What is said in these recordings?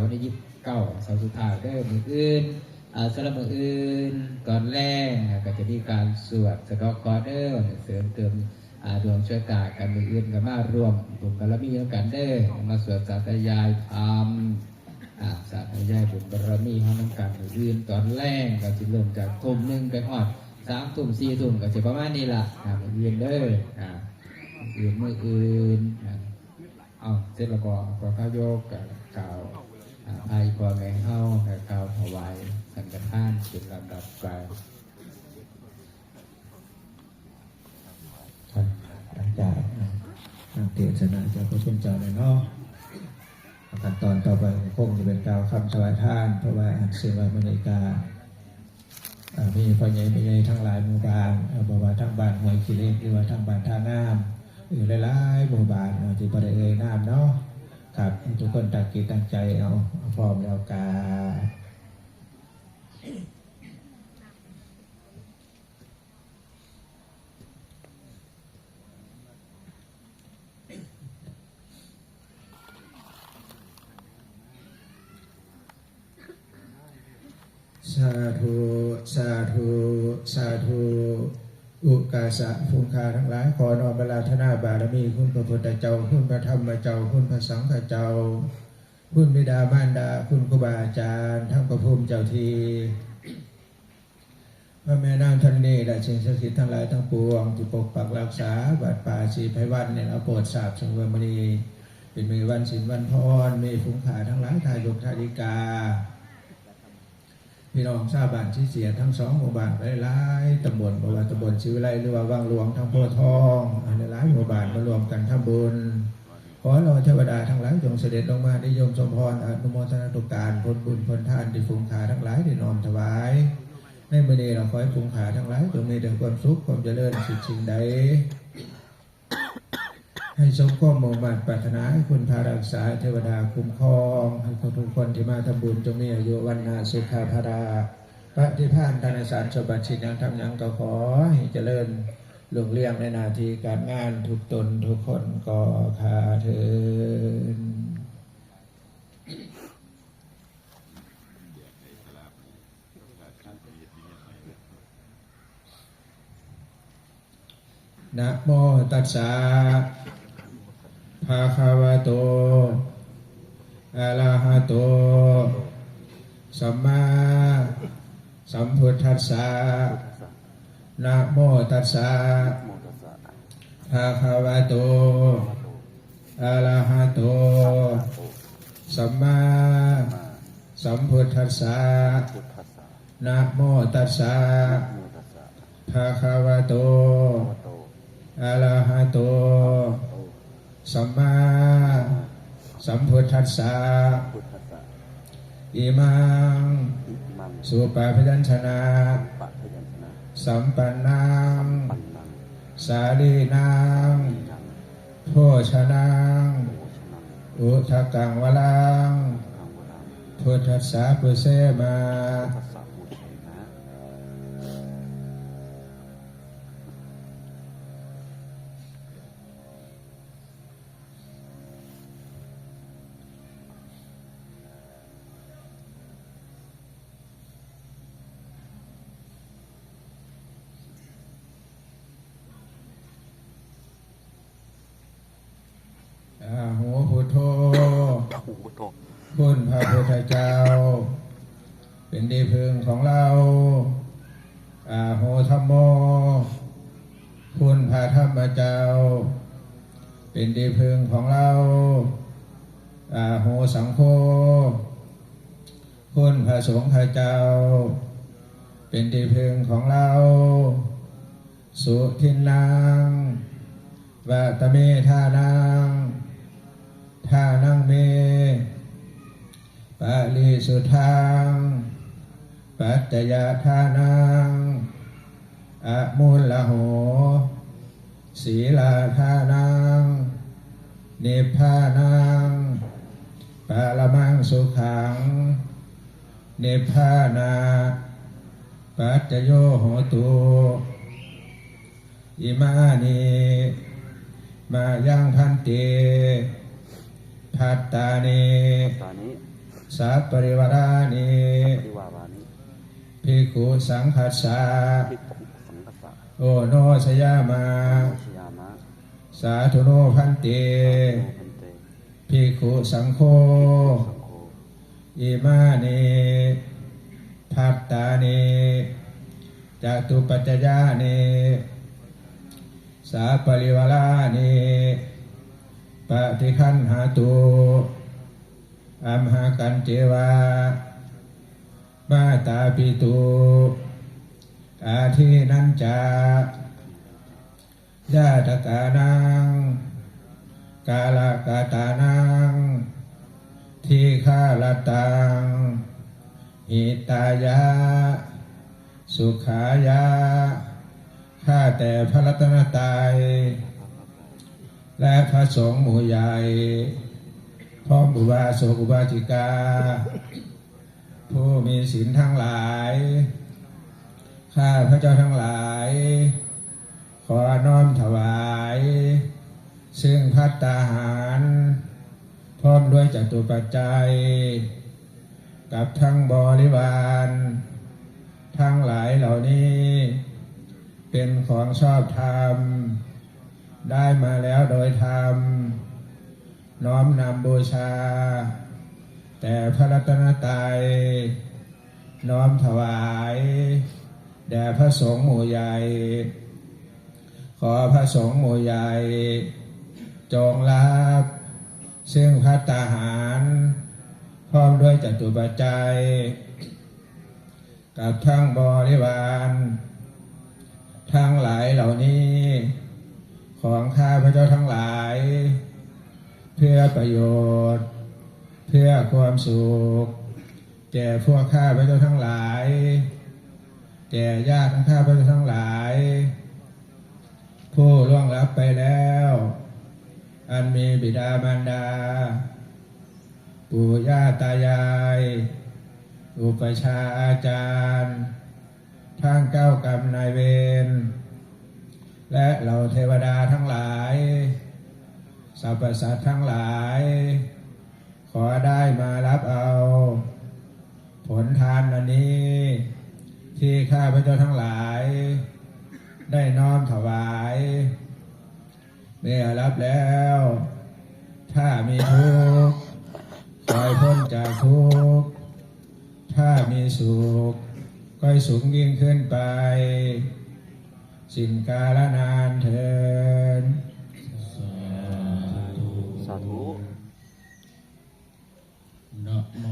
ວັນທີຊາວເກົ້າ ເສົາສຸດທ້າຍເດີ ມື້ອື່ນ ອ່າ ສຳລັບມື້ອື່ນຕອນແລງ ອ່າ ກໍຈະມີການສວດສະເດາະເຄາະເດີ ເສີມເຕີມ ອ່າ ດວງຊະຕາກັນ ມື້ອື່ນກໍມາຮ່ວມບຸນບາລະມີນຳກັນເດີ ມາສວດສາທະຍາຍທຳ ອ່າ ສາທະຍາຍບຸນບາລະມີເຮົານຳກັນ ມື້ອື່ນຕອນແລງ ກໍຊິເລີ່ມຈາກທຸ່ມໜຶ່ງໄປຮອດສາມທຸ່ມ ສີ່ທຸ່ມ ກໍຊິປະມານນີ້ລະ ອ່າ ມື້ອື່ນເດີ ອ່າ ມື້ອື່ນ ມື້ອື່ນ ອ່າ ເອົາ ເສັດແລ້ວກໍ ກໍຂ້າໂຍກ ກໍກ່າວ ອ່າ ພາອີ່ພໍ່ແມ່ເຮົາ ກໍກ່າວຖວາຍສັງຄະທານເປັນລຳດັບໄປ. ຫຼັງຈາກຟັງເທດສະນາຈາກພະຄຸນເຈົ້າແລ້ວເນາະ ຂັ້ນຕອນຕໍ່ໄປກໍຄົງຈະເປັນກ່າວຄຳຖວາຍທານ ເພາະວ່າອັນເຊື່ອວ່າມື້ນີ້ກະ ເອີ່ ມີພໍ່ໃຫຍ່ແມ່ໃຫຍ່ທັງຫຼາຍໝູ່ບ້ານ ເອີ່ ບໍ່ວ່າທາງບ້ານຫ້ວຍຂີ້ເຫຼັກ ຫຼືວ່າທາງບ້ານທ່າງາມ ຫຼືຫຼາຍໆໝູ່ບ້ານເນາະ ທີ່ບໍ່ໄດ້ເອີ່ຍນາມເນາະ ຄັບ ໃຫ້ທຸກຄົນຕັ້ງຈິດຕັ້ງໃຈ ເອົາ ພ້ອມແລ້ວກະ ສາທຸ ສາທຸ ສາທຸ ອຸກາສະ ຝູງຂ້າທັງຫຼາຍ ຂໍນ້ອມອາລາທະນາບາລະມີ ຄຸນພະພຸດທະເຈົ້າ ຄຸນພະທຳມະເຈົ້າ ຄຸນພະສັງຄະເຈົ້າ ຄຸນບິດາມານດາ ຄຸນຄູບາອາຈານ ທັງພະພູມເຈົ້າທີ່ ພະແມ່ນາງທະລະນີ ແລະ ສິ່ງສັກສິດທັງຫຼາຍທັງປວງ ທີ່ປົກປັກຮັກສາວັດປ່າສີໄພວັນນີ້ລະ ໂປດຊາບເຊິ່ງວ່າມື້ນີ້ເປັນມື້ວັນສິນວັນພອນ ມີຝູງຂ້າທັງຫຼາຍ ທາຍົກທາຍິກາ ພີ່ນ້ອງຊາວບ້ານສີເສດທັງສອງໝູ່ບ້ານ ຫຼາຍໆຕຳບົນ ບໍ່ວ່າຕຳບົນສີວິໄລ ຫຼືວ່າວັງຫຼວງທາງໂພທອງ ຫຼາຍໆໝູ່ບ້ານມາລວມກັນທຳບຸນ. ຂໍເຫຼົ່າເທວະດາທັງຫຼາຍຈົ່ງສະເດັດລົງມານິຍົມສົມພອນ ອະນຸໂມທະນາທຸກການຜົນບຸນຜົນທານທີ່ຝູງຂ້າທັງຫຼາຍໄດ້ນ້ອມຖວາຍໃນມື້ນີ້ ແລະ ຂໍໃຫ້ຝູງຂ້າທັງຫຼາຍຈົ່ງມີແຕ່ຄວາມສຸກຄວາມຈະເລີນ ຄິດສິ່ງໃດໃຫ້ສົມຄວາມມຸ່ງມາດປາດຖະໜາ ໃຫ້ຄຸນພາຮັກສາ ເທວະດາຄຸ້ມຄອງ ໃຫ້ທຸກໆຄົນທີ່ມາທຳບຸນຈົ່ງມີອາຍຸວັນນະສຸຂະພະລະ ປະຕິພານທະນະສານສົມບັດ ສິດຫຍັງທຳຫຍັງກໍຂໍໃຫ້ຈະເລີນ ລຸ່ງເຮືອງໃນໜ້າທີ່ການງານທຸກຕົນທຸກຄົນກໍຂ້າເທີນ. ນະໂມຕັດສະ ພະຄະວະໂຕ ອະລະຫະໂຕ ສຳມາ ສຳພຸດທັດສະ ນະໂມຕັດສະ ພະຄະວະໂຕ ອະລະຫະໂຕ ສຳມາ ສຳພຸດທັດສະ ນະໂມຕັດສະ ພະຄະວະໂຕ ອະລະຫະໂຕ ສຳມາສຳພຸດທັດສະ ອິມັງ ສຸປະພະຍັນຊະນະ ສຳປັນນັງ ສາລີນັງ ໂພຊະນັງ ອຸທະກັງວະລັງ ພຸດທັດສະ ປຸເສມະ. ອາໂຫພຸດໂທ ອາໂຫພຸດໂທ ຄຸນພະພຸດທະເຈົ້າ ເປັນທີ່ເພິ່ງຂອງເຮົາ. ອາໂຫທຳໂມ ຄຸນພະທຳມະເຈົ້າ ເປັນທີ່ເພິ່ງຂອງເຮົາ. ອາໂຫສັງໂຄ ຄຸນພະສົງຄະເຈົ້າ ເປັນທີ່ເພິ່ງຂອງເຮົາ. ສຸທິນນັງ ວະຕະເມທານັງ ທານັງເມ ປະລິສຸດທັງ ປັດຈະຍະທານັງ ອະມຸນລະໂຫ ສີລາທານັງ ນິບພານັງ ປະລະມັງສຸຂັງ ນິບພານະປັດຈະໂຍໂຫຕຸ. ອິມານິ ມະຍັງ ພັນເຕ ພັດຕານິ ພັດຕານິ ສັບປະລິວາຣານິ ສະປະລິວາຣານິ ພິກຂຸສັງຄັດສະ ພິກຂຸສັງຄັດສະ ໂອໂນຊະຍາມະ ໂອໂນຊະຍາມະ ສາທຸໂນພັນເຕ ສາທຸໂນພັນເຕ ພິກຂຸສັງໂຄ ພິກຂຸສັງໂຄ ອິມານິ ພັດຕານິ ຈະຕຸປັດຈະຍານິ ສັບປະລິວາຣານິ ປະຕິຄັນຫະຕຸ ອັມຫະກັນເຈວະ ມາຕາປິຕຸ ອາທີນັນຈະ ຍາຕະການັງ ກາລະກະຕານັງ ທີຄາລະຕັງ ຫິຕາຍະ ສຸຂາຍະ ຂ້າແຕ່ພະລັດຕະນະໄຕ ແລະ ພະສົງໝູ່ໃຫຍ່ ພ້ອມອຸບາສົກອຸບາສິກາ ຜູ້ມີສິນທັງຫຼາຍ ຂ້າພະເຈົ້າທັງຫຼາຍ ຂໍນ້ອມຖວາຍ ຊຶ່ງພັດຕາຫານ ພ້ອມດ້ວຍຈະຕຸປັດໄຈ ກັບທັງບໍລິວານ ທັງຫຼາຍເຫຼົ່ານີ້ ເປັນຂອງຊອບທຳ ໄດ້ມາແລ້ວໂດຍທຳ ນ້ອມນຳບູຊາ ແດ່ພະລັດຕະນະໄຕ ນ້ອມຖວາຍ ແດ່ພະສົງໝູ່ໃຫຍ່ ຂໍພະສົງໝູ່ໃຫຍ່ ຈົ່ງຮັບ ຊຶ່ງພັດຕາຫານ ພ້ອມດ້ວຍຈະຕຸປັດໄຈ ກັບທັງບໍລິວານ ທັງຫຼາຍເຫຼົ່ານີ້ ຂອງຂ້າພະເຈົ້າທັງຫຼາຍ ເພື່ອປະໂຫຍດ ເພື່ອຄວາມສຸກ ແກ່ພວກຂ້າພະເຈົ້າທັງຫຼາຍ ແກ່ຍາດຂອງຂ້າພະເຈົ້າທັງຫຼາຍ ຜູ້ລ່ວງລັບໄປແລ້ວ ອັນມີບິດາມານດາ ປູ່ຍ່າຕາຍາຍ ອຸປະຊາອາຈານ ທັງເຈົ້າກຳນາຍເວນ ແລະ ເຫຼົ່າເທວະດາທັງຫຼາຍ ສັບພະສັດທັງຫຼາຍ ຂໍໄດ້ມາຮັບເອົາ ຜົນທານອັນນີ້ ທີ່ຂ້າພະເຈົ້າທັງຫຼາຍ ໄດ້ນ້ອມຖວາຍ ເມື່ອຮັບແລ້ວ ຖ້າມີທຸກ ຂໍໃຫ້ພົ້ນຈາກທຸກ ຖ້າມີສຸກ ຂໍໃຫ້ສູງຍິ່ງຂຶ້ນໄປ ສິ້ນກາລະນານເທີນ. ສາທຸ ສາທຸ. ນະໂມ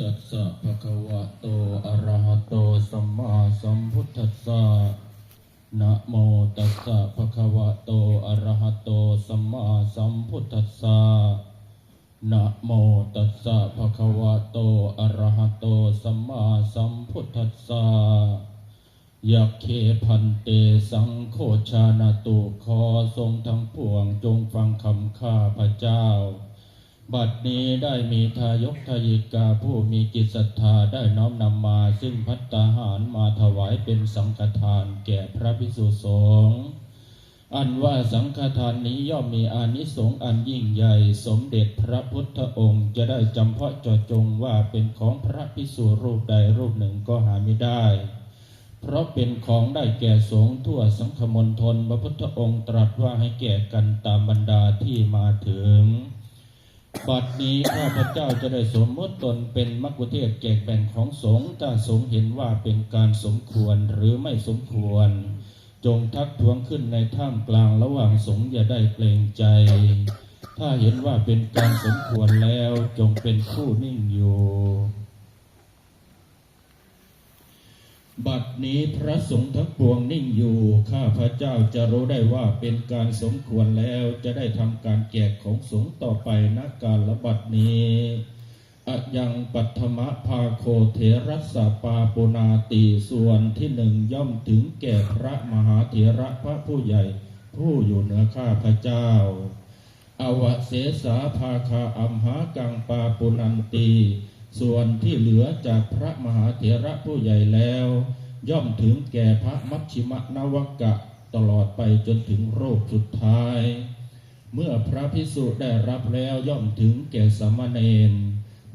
ຕັດສະ ພະຄະວະໂຕ ອະລະຫະໂຕ ສຳມາສຳພຸດທັດສະ. ນະໂມຕັດສະ ພະຄະວະໂຕ ອະລະຫະໂຕ ສຳມາສຳພຸດທັດສະ. ນະໂມຕັດສະ ພະຄະວະໂຕ ອະລະຫະໂຕ ສຳມາສຳພຸດທັດສະ. ຍັກເຂ ພັນເຕ ສັງໂຄ ຈານະຕຸ. ຂໍສົງທັງປວງຈົ່ງຟັງຄຳຂ້າພະເຈົ້າ. ບັດນີ້ໄດ້ມີທາຍົກທາຍິກາຜູ້ມີຈິດສັດທາ ໄດ້ນ້ອມນຳມາຊຶ່ງພັດຕາຫານ ມາຖວາຍເປັນສັງຄະທານແກ່ພະພິກສຸສົງ. ອັນວ່າສັງຄະທານນີ້ຍ່ອມມີອານິສົງອັນຍິ່ງໃຫຍ່, ສົມເດັດພະພຸດທະອົງຈະໄດ້ຈຳເພາະເຈາະຈົງວ່າເປັນຂອງພະພິກສຸຮູບໃດຮູບໜຶ່ງກໍຫາມິໄດ້, ເພາະເປັນຂອງໄດ້ແກ່ສົງທົ່ວສັງຄະມົນທົນ. ພະພຸດທະອົງຕລັດວ່າໃຫ້ແກ່ກັນຕາມບັນດາທີ່ມາເຖິງ. ບັດນີ້ຂ້າພະເຈົ້າຈະໄດ້ສົມມຸດຕົນເປັນມັກຄຸເທດແຈກແບ່ງຂອງສົງ. ຖ້າສົງເຫັນວ່າເປັນການສົມຄວນ ຫຼື ໄມ່ສົມຄວນ, ຈົ່ງທັກທ້ວງຂຶ້ນໃນທ່າມກາງລະຫວ່າງສົງ, ຢ່າໄດ້ເກງໃຈ. ຖ້າເຫັນວ່າເປັນການສົມຄວນແລ້ວ, ຈົ່ງເປັນຜູ້ນິ່ງຢູ່. ບັດນີ້ພະສົງທັງປວງນິ່ງຢູ່, ຂ້າພະເຈົ້າຈະຮູ້ໄດ້ວ່າເປັນການສົມຄວນແລ້ວ, ຈະໄດ້ທຳການແຈກຂອງສົງຕໍ່ໄປ ນະກາລະບັດນີ້. ອະຍັງ ປັດຖະມະພາໂຄ ເຖຣັດສະ ປາປຸນາຕິ. ສ່ວນທີໜຶ່ງຍ່ອມເຖິງແກ່ພະມະຫາເຖລະພະຜູ້ໃຫຍ່ຜູ້ຢູ່ເໜືອຂ້າພະເຈົ້າ. ອະວະເສສາພາຄາ ອັມຫາກັງ ປາປຸນາຕິ. ສ່ວນທີ່ເຫຼືອຈາກພະມະຫາເຖລະຜູ້ໃຫຍ່ແລ້ວ ຍ່ອມເຖິງແກ່ພະມັດຊິມະນະວະກະ ຕະຫຼອດໄປຈົນເຖິງຮູບສຸດທ້າຍ. ເມື່ອພະພິກສຸໄດ້ຮັບແລ້ວ ຍ່ອມເຖິງແກ່ສາມະເນນ.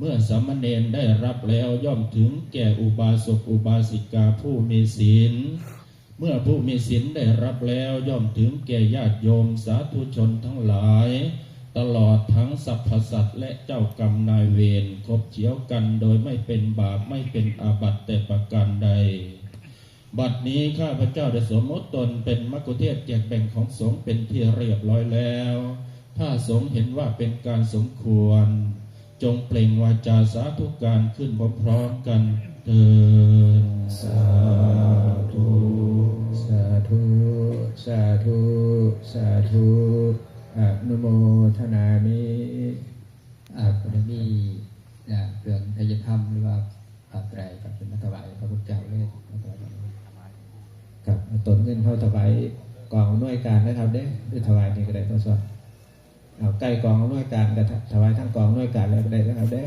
เมื่อสามเณรได้รับแล้วย่อมถึงแก่อุบาสกอุบาสิกาผู้มีศีล เมื่อผู้มีศีลได้รับแล้วย่อมถึงแก่ญาติโยมสาธุชนทั้งหลาย ตลอดทั้งสรรพสัตว์และเจ้ากรรมนายเวร ขบเฉียวกันโดยไม่เป็นบาปไม่เป็นอาบัติแต่ประการใด บัดนี้ข้าพเจ้าได้สมมติตนเป็นมัคคุเทศก์แจกแบ่งของสงฆ์เป็นที่เรียบร้อยแล้ว ถ้าสงฆ์เห็นว่าเป็นการสมควร จงเปล่งวาจาสาธุการขึ้นพร้อมๆกันเทอญ สาธุ สาธุ สาธุ สาธุ อนุโมทนามิ อ่า บ่ได้มี อ่า เครื่องไทยธรรมหรือว่าผ้าไตรก็ขึ้นมาถวายพระพุทธเจ้าเลย มาถวาย ครับ เอาต้นเงินเฮาถวายกองอำนวยการนะครับเด้อ หรือถวายนี่ก็ได้ ทศวรรษ เอาใกล้กองอำนวยการก็ถวายทางกองอำนวยการแล้วก็ได้นะครับเด้อ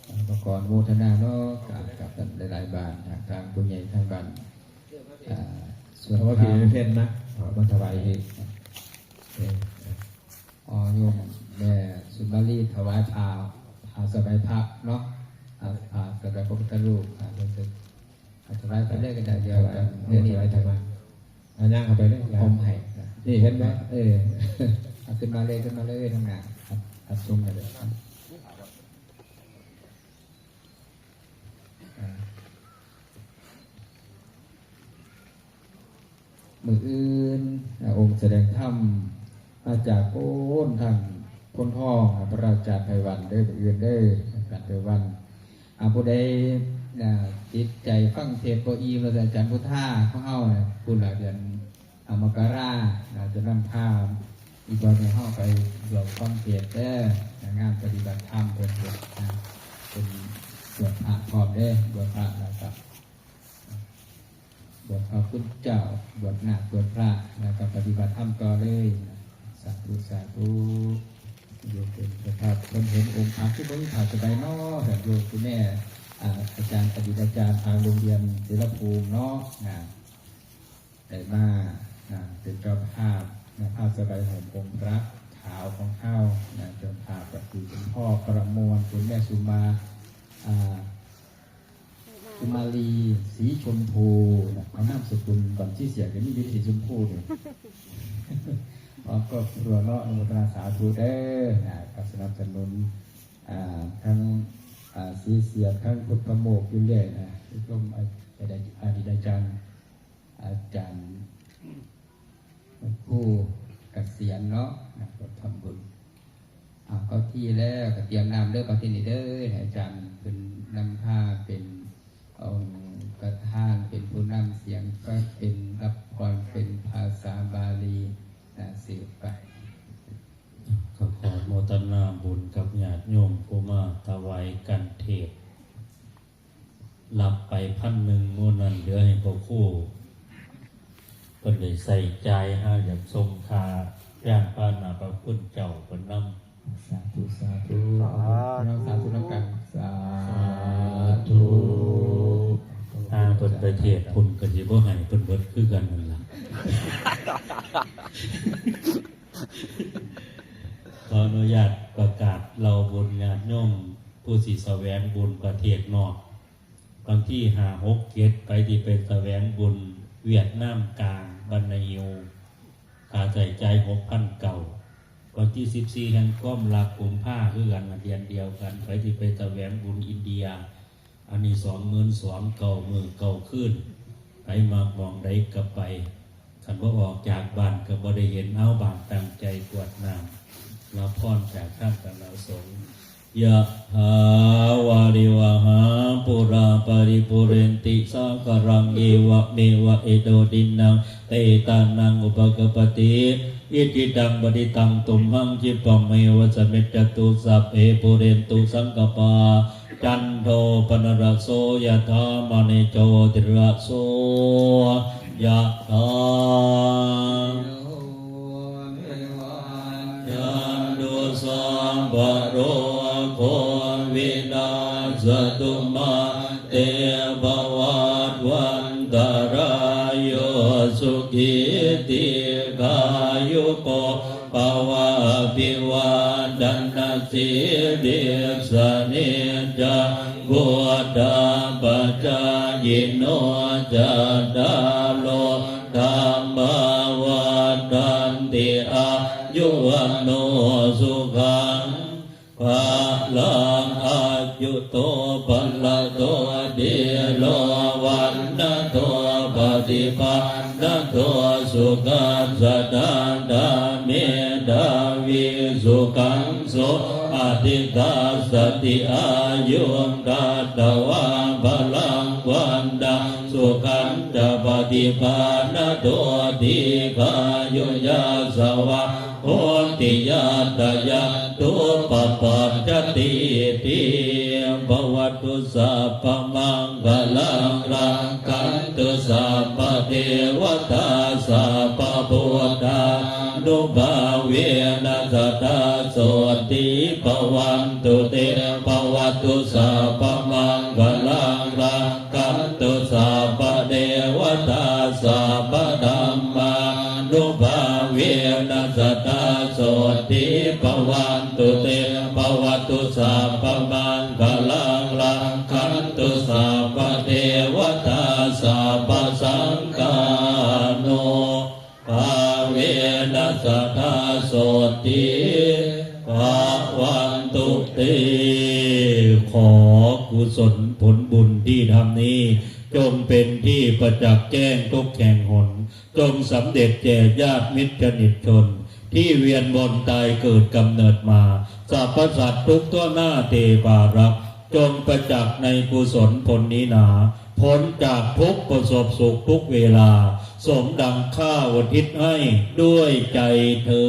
อ่า ก็ขออนุโมทนาเนาะ กับ กับหลายๆบ้าน ทาง ทางผู้ใหญ่ทางบ้าน อ่า ส่วน เพราะว่าพี่ ข้าว เพ็ญนะ เอามาถวายอีก เออ อ๋อ โยมแม่สุมาลีถวายผ้า ผ้าสบายพระเนาะ ผ้า ผ้าสบายพระพุทธรูป อ่า เพิ่นจะ อ่า ถวายไปเลยก็ได้ เดี๋ยว ถวาย เดี๋ยวนี้ ถวาย ถวาย เอาย่างเข้าไปเลย ผมให้ นี่เห็นไหม เออ เอาขึ้นมาเลย ขึ้นมาเลย ข้างหน้า ครับ ครับ ส่งมาเลย ครับ อ่า มื้ออื่น อ่า องค์แสดงธรรมมาจากโพ้นทางโพนทอง พระอาจารย์ไพวันเด้อ มื้ออื่นเด้อ อาจารย์ไพวัน อ่า ผู้ใด อ่า จิตใจฟังเทศน์บ่อิ่ม แล้วแต่อาจารย์พุทธาของเฮาน่ะ พุ้นล่ะ เดือน อ่า มกรา น่าจะนำพาอีกบ่อนให้เฮาไปร่วมฟังเทศน์เด้อ งานปฏิบัติธรรมเพิ่นเฮ็ด อ่า เป็นบวชพระพร้อมเด้ บวชพระแล้วก็ บวชพระคุณเจ้า บวชนาค บวชพระ แล้วก็ปฏิบัติธรรมต่อเลย สาธุ สาธุ โยมเป็นเจ้าภาพ เพิ่นเห็นองค์พระที่บ่มีผ้าสบายเนาะ ท่านโยมคุณแม่ อ่า อาจารย์ อดีตอาจารย์ทางโรงเรียนเสรภูมิเนาะ นะ ได้มา นะ เป็นเจ้าภาพ นะ ผ้าสบายห่มองค์พระขาวของเฮา นะ เจ้าภาพก็คือคุณพ่อประมวล คุณแม่สุมา อ่า สุมาลี สีชมพูนะ เอานามสกุลบัญชีเสียก็มีอยู่สีชมพูนี่ พร้อมครอบครัวเนาะ อนุโมทนาสาธุเด้อนะ ก็สนับสนุน อ่า ทั้ง อ่า สีเสีย ทั้งพุทธโมกข์อยู่เรื่อยนะ ที่ร่วมอดีตอาจารย์ อาจารย์ ผู้เกษียรเนาะ นะ ก็ทำบุญ อ่า เข้าที่แล้วก็เตรียมน้ำเด้อ บัดทีนี้เด้อ ให้อาจารย์เพิ่นนำพาเป็นองค์ประธาน เป็นผู้นำเสียง ก็เป็นรับพรเป็นภาษาบาลี นะ สืบไป ก็ขอโมทนาบุญกับญาติโยมผู้มาถวายคันเทศน์ รับไปพันหนึ่ง มื้อนั้นเหลือให้พระครู เพิ่นได้ใช้จ่าย หาอยากส่งค่าย่างพาหนะพระคุณเจ้าเพิ่นนำ สาธุ สาธุ สาธุ สาธุนำกัน สาธุ ถ้าเพิ่นไปเทศน์พุ้นก็สิบ่ให้เพิ่นเบิดคือกันนั่นล่ะ ขออนุญาตประกาศเล่าบุญญาติโยมผู้สิแสวงบุญประเทศนอก วันที่ห้า หก เจ็ด ไผที่ไปแสวงบุญเวียดนามกลาง บันนาฮิว ค่าใช้จ่าย หกพันเก้า วันที่สิบสี่ แห่งความรัก กุมภาคือกัน เดือนเดียวกัน ไผที่ไปแสวงบุญอินเดีย อันนี้ สองหมื่นสอง เก้ามื้อเก้าคืน ไผมักหม่องใดก็ไป คันบ่ออกจากบ้านก็บ่ได้เห็น เอา บ้านตั้งใจกรวดน้ำ รับพรจากท่านคณะสงฆ์ ยะถาวาริวหาปูราปริปูเรนติสาคารัง เอวะเมวะอิโตทินนังเปตานังอุปกัปปติ อิจิตังปฏิตังตุมหัง คิปะเมวะสะมิจจตุ สัพเพปูเรนตุสังกปปา จันโทปนรสโส ยะถามะณิโชติรสโส ยะถา จันตุสัพพะโรโควินัสสะตุมา เตภวัตวันตะราโย สุขี ทีฆายุโก ภะวะ อภิวาทะนะ Siriṃsa niccaṃ vuḍḍhāpacāyino cattāro dhammā vaḍḍhanti āyu vaṇṇo sukhaṃ balaṃ. Āyudo balado dhīro vaṇṇado paṭibhāṇado sukhassa dātā medhāvī sukhaṃ so adhigasati. Āyuṃ datvā balaṃ vaṇṇaṃ sukhañca paṭibhāṇado dīghāyu yasavā hoti yattha yatthūpapajjatīti. Bhavatu sabbamaṅgalaṃ rakkhantu sabbadevatā sabbabuddhānubhāvena sadā sotthī bhavantu te. Bhavatu sabbamaṅgalaṃ rak khantu sabbadevatā sabbadhammānubhāvena sadā sotthī bhavantu te. Bhavatu sabbamaṅgalaṃ rakkhantu sabbadevatā sabbasaṅghānu bhāvena sadā sotthī bhavantu te. ຂໍກຸສົນຜົນບຸນທີ່ທຳນີ້ ຈົ່ງເປັນທີ່ປະຈັກແຈ້ງທຸກແຫ່ງຫົນ, ຈົ່ງສຳເລັດແກ່ຍາດມິດສະໜິດຊົນ ທີ່ວຽນວ່ອນຕາຍເກີດກຳເນີດມາ, ສັບພະສັດທຸກທົ່ວໜ້າເທວາລັກ ຈົ່ງປະຈັກໃນກຸສົນຜົນນີ້ໜາ, ພົ້ນຈາກທຸກປະສົບສຸກທຸກເວລາ, ສົມດັ່ງຂ້າອຸທິດໃຫ້ດ້ວຍໃຈເທີ້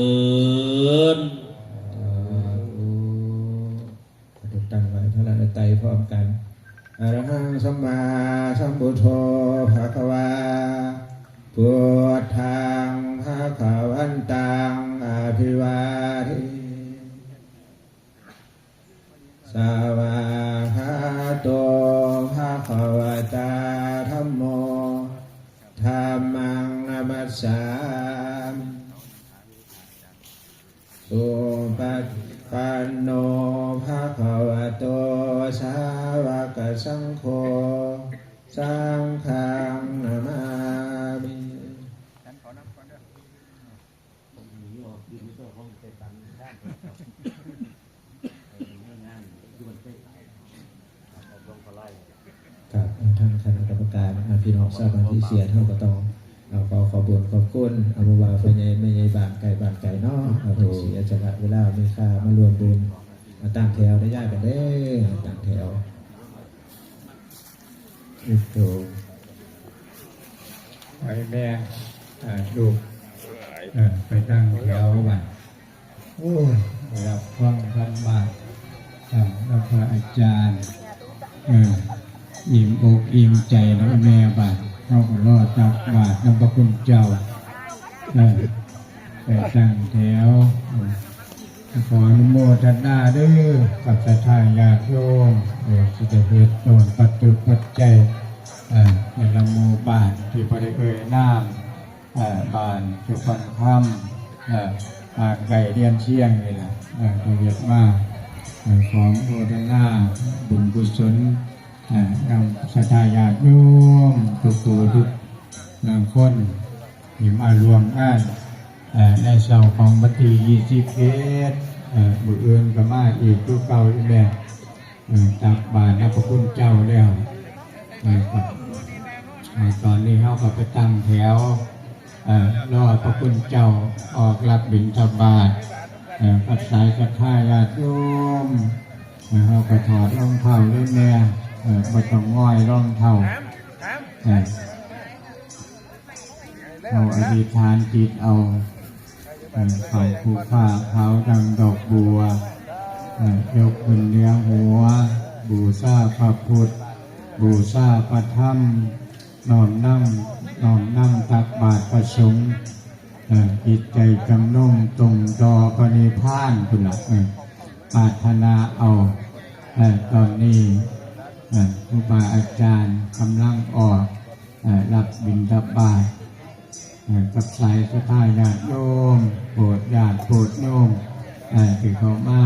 ນ. ທຸກຕັ້ງໄວ້ພະລັດນະໄຕພ້ອມກັນ. Arahaṃ sammāsambuddho bhagavā, buddhaṃ bhagavantaṃ abhivādemi. Svākkhāto bhagavatā dhammo, dhammaṃ namassāmi. Supaṭipanno bhagavato sāvakasaṅgho, saṅghaṃ namāmi. ຄັບ ທາງຄະນະກຳມະການ ອ່າ ພີ່ນ້ອງຊາວບ້ານທີ່ເສຍ ເຮົາກໍຕ້ອງ ເອົາ ຂໍຂອບຄຸນຂອບຄຸນ ເອົາ ບໍ່ວ່າພໍ່ໃຫຍ່ແມ່ໃຫຍ່ ບ້ານໃກ້ບ້ານໄກເນາະ ເອົາ ເພິ່ນເສຍສະຫຼະເວລາມີຄ່າມາຮ່ວມບຸນ ມາຕັ້ງແຖວໄດ້ ຍ້າຍກັນເດີ້ ຕັ້ງແຖວ. ໂອ້ໂຫ ໄປແມ່ ອ່າ ລູກ ເອີ ໄປຕັ້ງແຖວບັດ ໂອ້ຍ ໄດ້ຮັບຟັງທຳມະ ອ່າ ນຳພະອາຈານ ເອີ ອີ່ມອົກອີ່ມໃຈນຳແມ່ບາດ ເຮົາກໍລໍຕັກບາດນຳພະຄຸນເຈົ້າ ເອີ ໄປຕັ້ງແຖວ ຂໍອະນຸໂມທະນາເດີ້ ກັບສັດທາຍາດໂຍມ ເອີ ທີ່ໄດ້ເຮັດໂຕນປັດຈຸປັດໄຈ ເອີ ແຕ່ລະໝູ່ບ້ານທີ່ບໍ່ໄດ້ເອີ່ຍນາມ ເອີ ບ້ານສຸພັນຄຳ ເອີ ບ້ານໃກ້ລຽນຊຽງນີ້ລະ ເອີ ໄດ້ເຮັດມາ ເອີ ຂໍອະນຸໂມທະນາບຸນກຸສົນ ເອີ ນຳສັດທາຍາດໂຍມທຸກຜູ້ທຸກຄົນ ທີ່ມາຮ່ວມງານ ເອີ ໃນເຊົ້າຂອງວັນທີຊາວເອັດ ເອີ ມື້ອື່ນກໍມາອີກຄືເກົ່າອີກແລ້ວ ເອີ ຕັກບາດນຳພະຄຸນເຈົ້າແລ້ວ ເອີ ກໍ ເອີ ຕອນນີ້ເຮົາກໍໄປຕັ້ງແຖວ ເອີ ລໍພະຄຸນເຈົ້າອອກຮັບບິນທະບາດ ເອີ ກັບສາຍສັດທາຍາດໂຍມ ເອີ ເຮົາກໍຖອດລອງເທົ້າເລີຍແມ່ ເອີ ບໍ່ຕ້ອງງອຍລອງເທົ້າ ເອີ ເຮົາອະທິຖານຈິດເອົາ ເອີ ເຂົ້າພູຜາຂາວດັ່ງດອກບົວ ເອີ ຍົກຂຶ້ນເໜືອຫົວ ບູຊາພະພຸດ ບູຊາພະທຳ ນ້ອມນຳ ນ້ອມນຳຕັກບາດພະສົງ ເອີ ຈິດໃຈຈຳນົງຕົງຕໍ່ພະນິບພານພຸ້ນລະ ເອີ ປາດຖະໜາເອົາ ເອີ ຕອນນີ້ ເອີ ຄູບາອາຈານກຳລັງອອກ ເອີ ຮັບບິນທະບາດ ເອີ ກັບສາຍສັດທາຍາດໂຍມ ໂປດຍາດໂປດໂຍມ ເອີ ທີ່ເຂົ້າມາ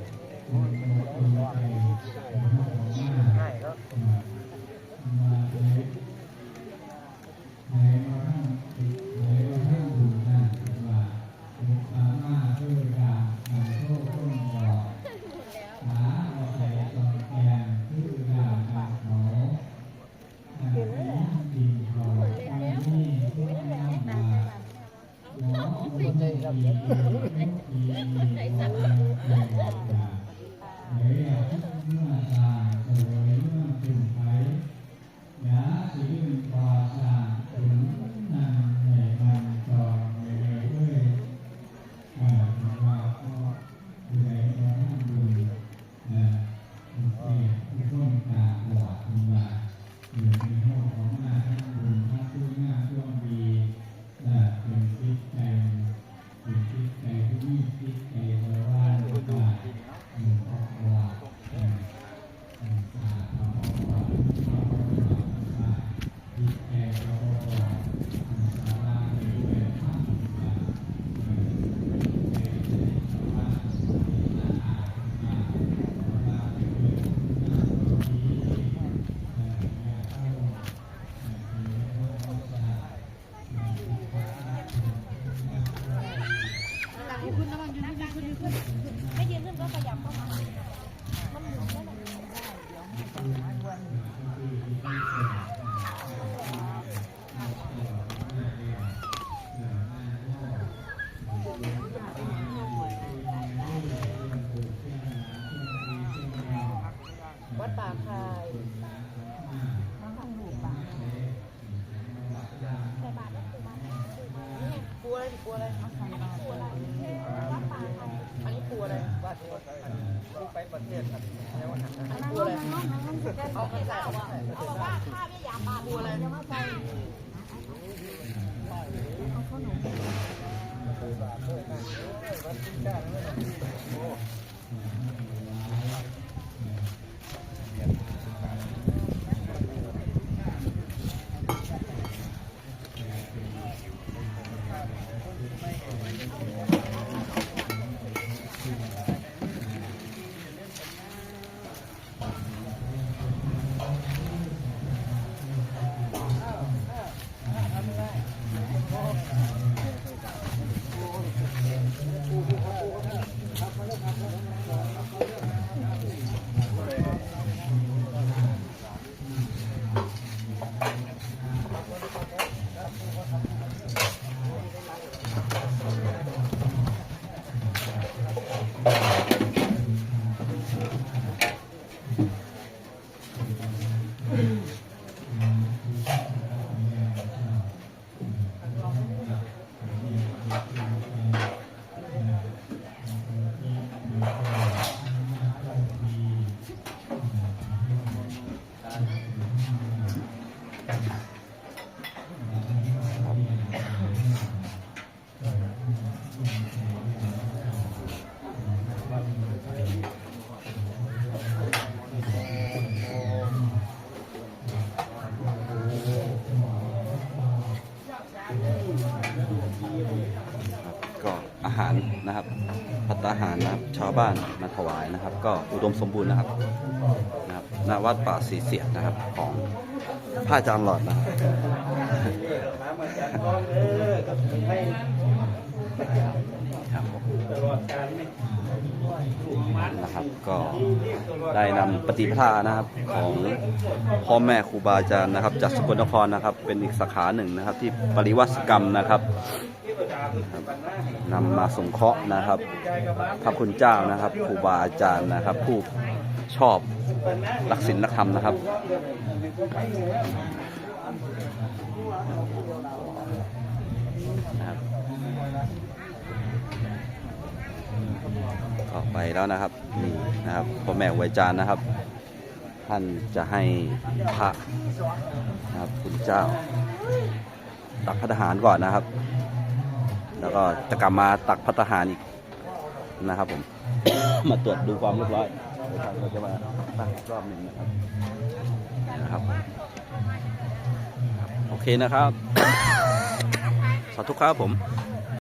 ໃສ່ບາດ ປູອະໄລ ປູອະໄລ ອັນນີ້ປູອະໄລ ບາດ ໄປປະເທດ ອັນນີ້ປູອະໄລ ເອົາ ເອົາ ເອົາ ເອົາ ປູອະໄລ ກໍອາຫານນະຄັບ ພັດຕາຫານນະຄັບ ຊາວບ້ານມາຖວາຍນະຄັບ ກໍອຸດົມສົມບູນນະຄັບ ນະຄັບ ນະວັດປ່າສີສຽດນະຄັບ ຂອງພະອາຈານຫຼອດນະຄັບ ຄັບ ນະຄັບ ກໍໄດ້ນຳປະຕິປະທານະຄັບ ຂອງພໍ່ແມ່ຄູບາອາຈານນະຄັບ ຈາກສະກົນນະຄອນນະຄັບ ເປັນອີກສາຂາໜຶ່ງນະຄັບ ທີ່ປະລິວາສກຳນະຄັບ ນຳມາສົງເຄາະນະຄັບ ພະຄຸນເຈົ້ານະຄັບ ຄູບາອາຈານນະຄັບ ຜູ້ຊອບຫຼັກສິນຫຼັກທຳນະຄັບ ນະຄັບ ເຂົ້າໄປແລ້ວນະຄັບ ນີ້ນະຄັບ ພໍ່ແມ່ຄູບາອາຈານນະຄັບ ທ່ານຈະໃຫ້ພະນະຄັບ ຄຸນເຈົ້າ ຕັກພັດຕາຫານກ່ອນນະຄັບ ແລ້ວກໍຈະກັບມາຕັກພັດຕາຫານອີກນະຄັບຜົມ ມາຕວດດູຄວາມຮຽບຮ້ອຍ ແລ້ວທ່ານກໍຈະມາຕັກອີກຮອບໜຶ່ງນະຄັບ ນະຄັບ ໂອເຄນະຄັບ ສາທຸຄັບຜົມ.